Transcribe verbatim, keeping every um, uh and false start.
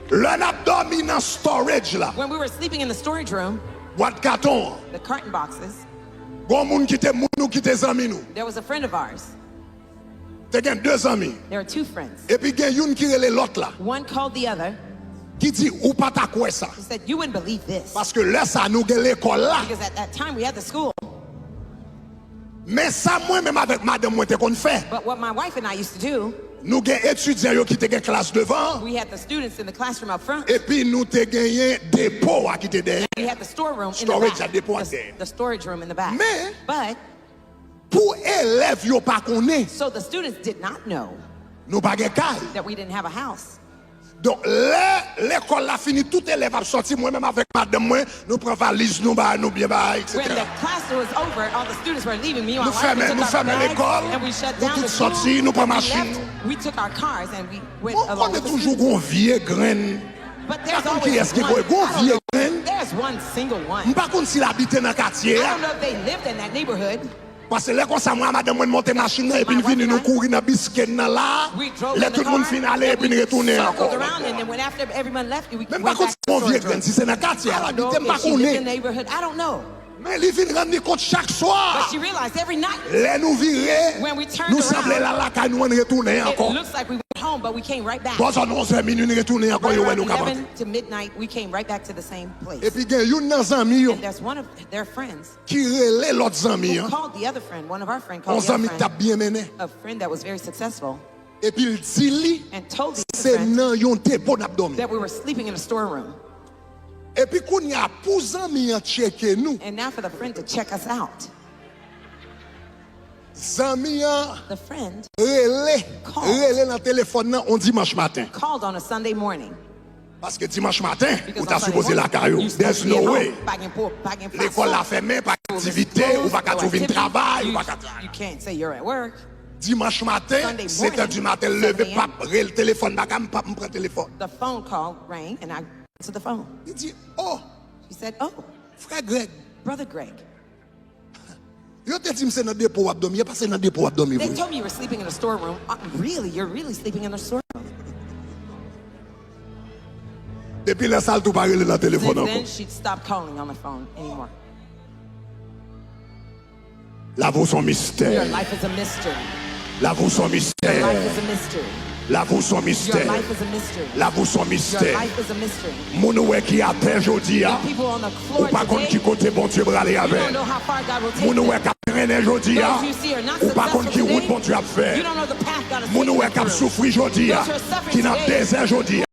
Lè n ap dòmi nan storage la, When we were sleeping in the storage room, bwat katon an, the carton boxes, gon moun ki te moun nou ki te zanmi nou. There was a friend of ours. Te gen de zanmi. There were two friends. Epi gen youn ki rele lòt la, One called the other. Ki di, "Ou pa ta kwè sa." He said, "You wouldn't believe this." Paske lè sa nou gen lekòl la. Because at that time we had the school. Men sa mwen menm avèk madanm mwen te konn fè. But what my wife and I used to do, Nou gen etidyan yo ki te gen klas devan. We had the students in the classroom up front. Epi nou te genyen depo a ki te dèyè. We had the storeroom in the Storage a back. depo a The, dèyè. The storage room in the back. Men- But Pou elèv yo pa konnen, so the students did not know nou pa gen kay. That we didn't have a house. Donk, lè lekòl la fini, tout elèv ap sòti, mwen menm avèk madanm mwen, nou pran valiz nou, ba nou byen ba, When the et cetera. Class was over, all the students were leaving. Me and my Nou wife, we fèmen, took nou our fèmen bags lekòl, and we shut nou down tout the school. Sòti, nou pran We machin. Left, we took our cars and we went Ou along konnen with the toujou students. Gon vye grenn. But there's Konn always kiyès ki voye one. gon I don't vye know. Grenn. There's one single one. M pa konn si l abite nan katye I a. Don't know if they lived in that neighborhood. Paske lè konsa mwen a madanm mwen monte machin nan epi n vini nou kouri nan bisken nan la. Lè tout moun fin ale epi n retounen ankò. Around and then when after everyone left, we Men m pa konn si gon vye grenn, si se nan katye a l abite, m pa konnen. Men li vin rann li kont chak swa. Lè nou vire, nou sanble l al lakay nou, ann retounen ankò. Bòzò nan onzè minui n retounen ankò, yo wè nou k ap antre. Epi gen youn nan zanmi yo ki rele lòt zanmi an. Yon zanmi k t ap byen mennen. Epi l di li, se nan yon depo n ap dòmi. Epi kounye a, pou zanmi an tcheke nou, zanmi an rele, rele nan telefòn nan on dimanch maten. Paske dimanch maten, ou ta sipoze lakay ou. There's no way. Lekòl la fèmen, pa gen aktivite, ou pa ka tou vin travay, ou pa ka travay. Dimanch maten, sèt è di maten, l leve, pap, rele telefòn, bagay, m pap, m pran telefòn. Li di, oh, frè Greg, yo te di m se nan depo w ap dòmi, e pa se nan depo w ap dòmi vre. Depi lè sa, l tou pa rele nan telefòn ankò. Lavi w se yon mistè. Lavi w se yon mistè. Lavi w se yon mistè. Lavi w se yon mistè. Moun ou wè ki atè jodi a, ou pa konn ki kote Bondye prale avè l. Moun ou wè k ap trennen jodi a, ou pa konn ki wout Bondye ap fè. Moun ou wè k ap soufri jodi a, ki nan dezè jodi a,